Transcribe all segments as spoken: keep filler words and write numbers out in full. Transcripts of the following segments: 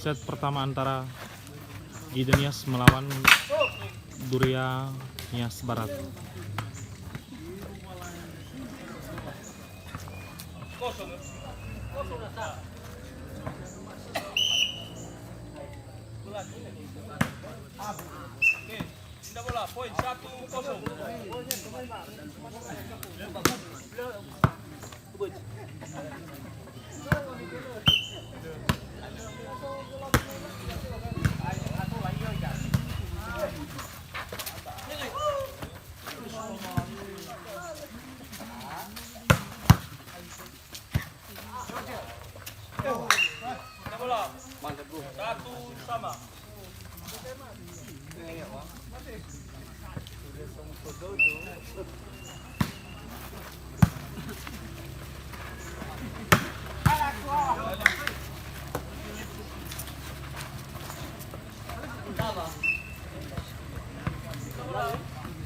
Set pertama antara Gide Nias melawan Duria Nias Barat. Kosong. Kosong, Nasa. Oke, pindah bola, poin satu kosong. Bola. Satu sama.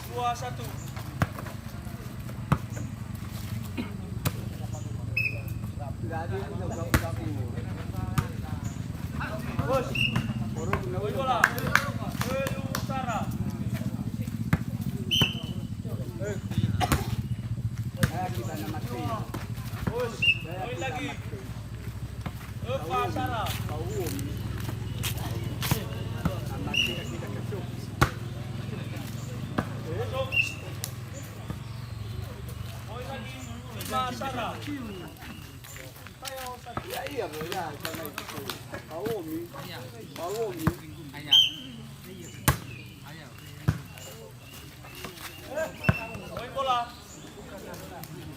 Dua satu. Bos. Bola. Telu Sara. Bos. Poin lagi. Empat Sara. Masuk. Poin lagi. Lima Sara. Iya, iya, Bu, ya, sana itu. Paomi. Paomi. Poin bola.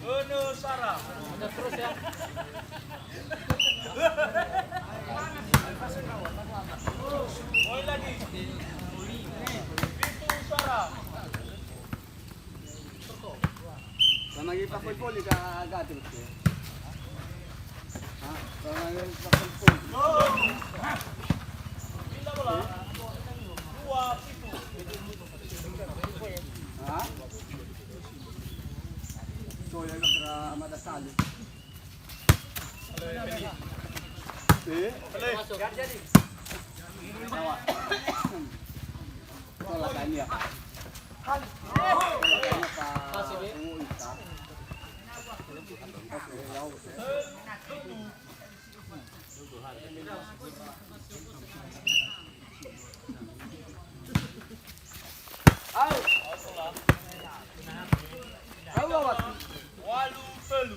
Enö Sara. Terus ya. Poin lagi. Pitu Sara. Sama lagi pakoi poli ka gatel. Ha? Sama lagi pakoi poli. Pindah bola. Dua pitu. Ha? Tuh ya, kira Ahmad Saleh. Eh? Tolak ini apa? Tolak ini apa? Tolak ini apa? Oke, ya, oke. Ayo. Ayo, awas. Walu telu.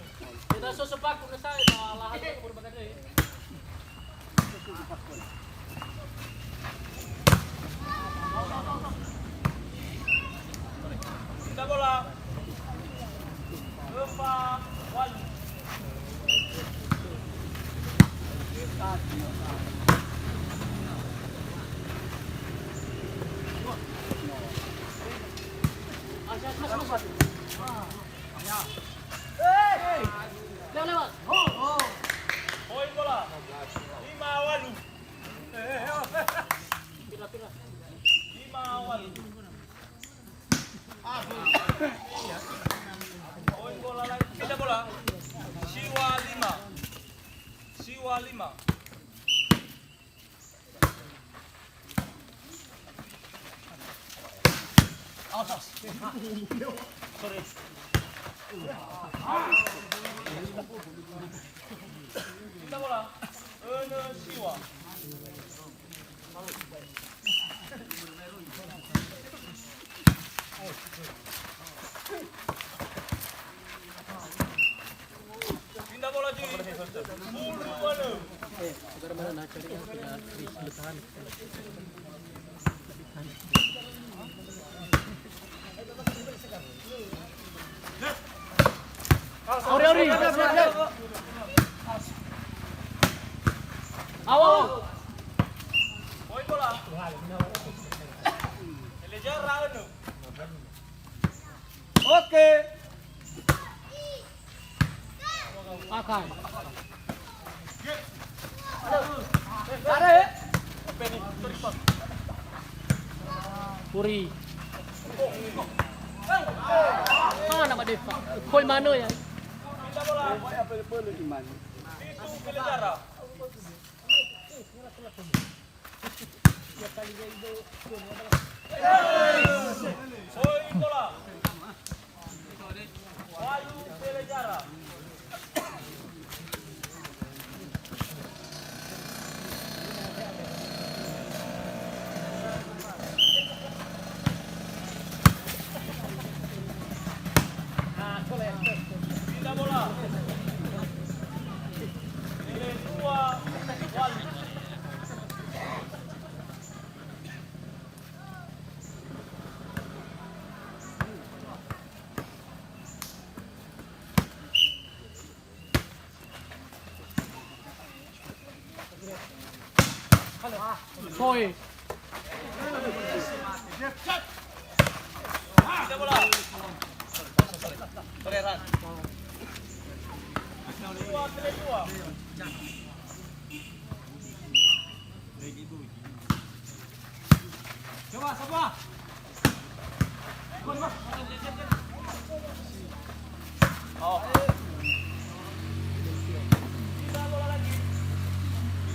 Kita so sepaku na saya, ta lahan itu baru bakar deh. Kita bola. Empat, walu. Poin bola. Lima walu. Lima walu. Poin bola lain. Pindah bola. Siwa lima. Siwa lima. Awas, awas. Sorry. Pindah bola. Enö Siwa. Pindah bola, Ji. Sepuluh walu. Auri, auri. Awas, awas. Poin bola. Elejar, Raun. Oke. Pakai. Puri. Mana Mbak Deva? Koi mana ya? Itu pilihan darah. Oi, bola. Walu, pele jara. Pindah bola. Pele dua, walu. Soi. Coba, coba.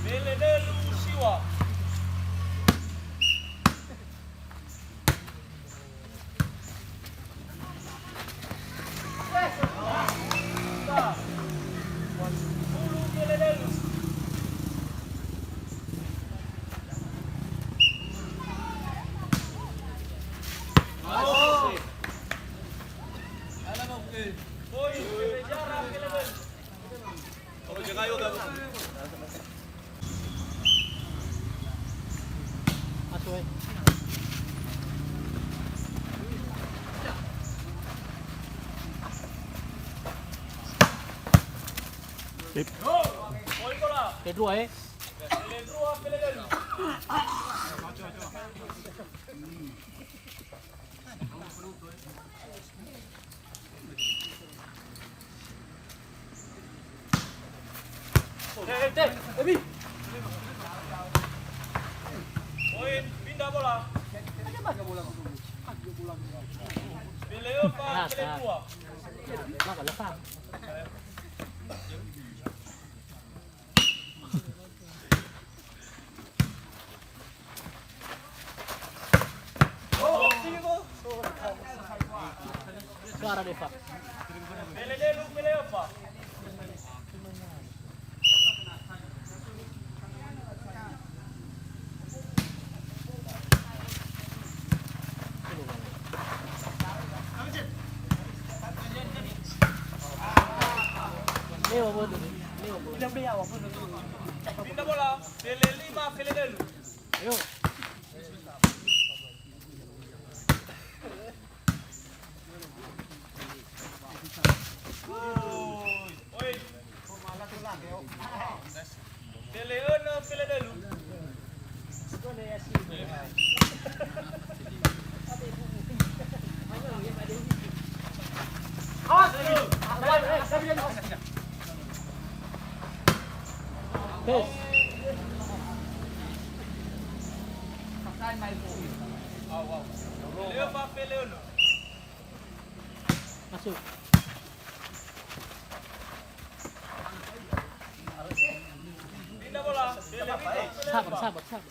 Pele delu siwa. Kedua, eh. Poin, pindah bola. Pele empat, pele dua. Suara Deva. Leo, bolu. Leo, bolu. Pindah bola. Pele lima, pele telu. Ayo. Oi. Pele enam, pele telu. Awas. Masuk. Sabar, sabar, sabar.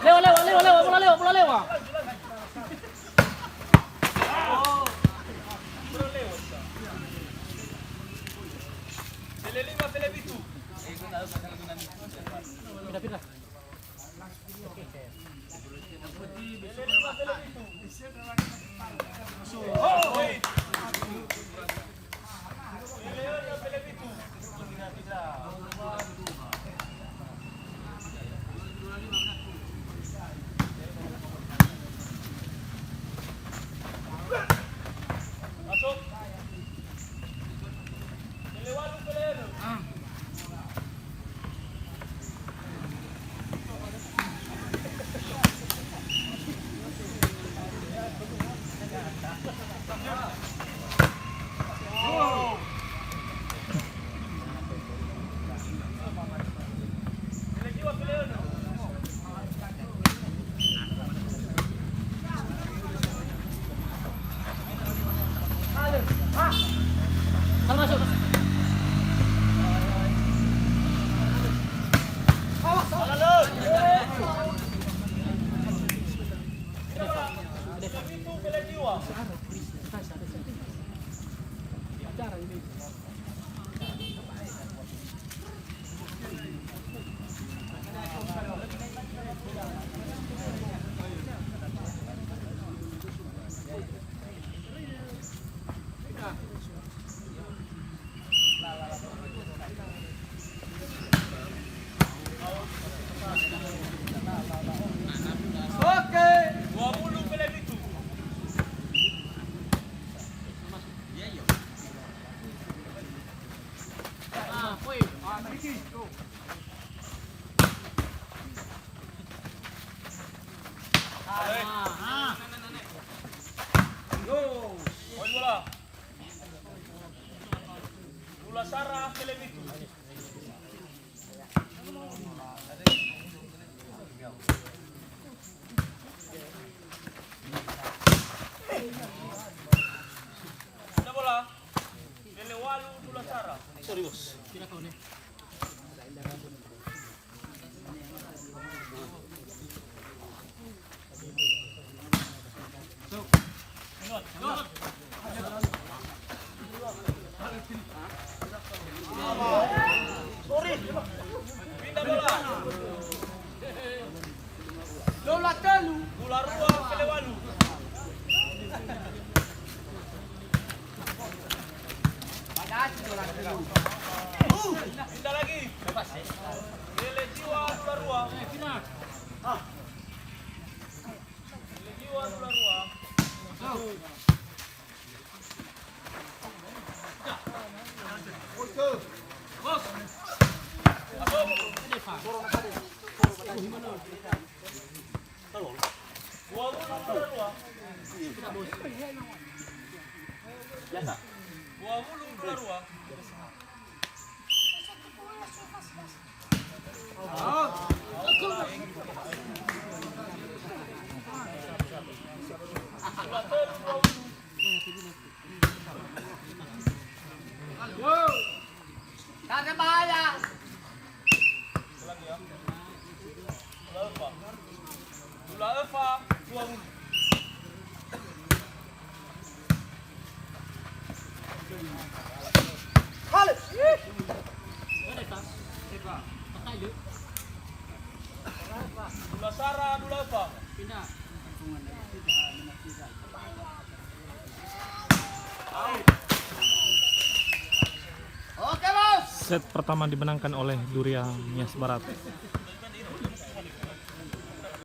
Lewat, lewat, lewat, lewat, bola lewat, bola lewat. Pele lima, pele pitu. Pindah, pindah. Masuk. Yo, poin bola. Dula Sara, Kelebitu. Pindah bola. Lele walu, Dula Sara. Sorry, Bos. Pindah bola. Lola telu. Dula Rua, Kelewalu. Pindah lagi. Lele Jiwa, Dula Rua. Lele Jiwa, Dula Rua. Dula Öfa, dua wulu. Dula Sara, Dula Öfa. Set pertama dimenangkan oleh Duria Nias Barat.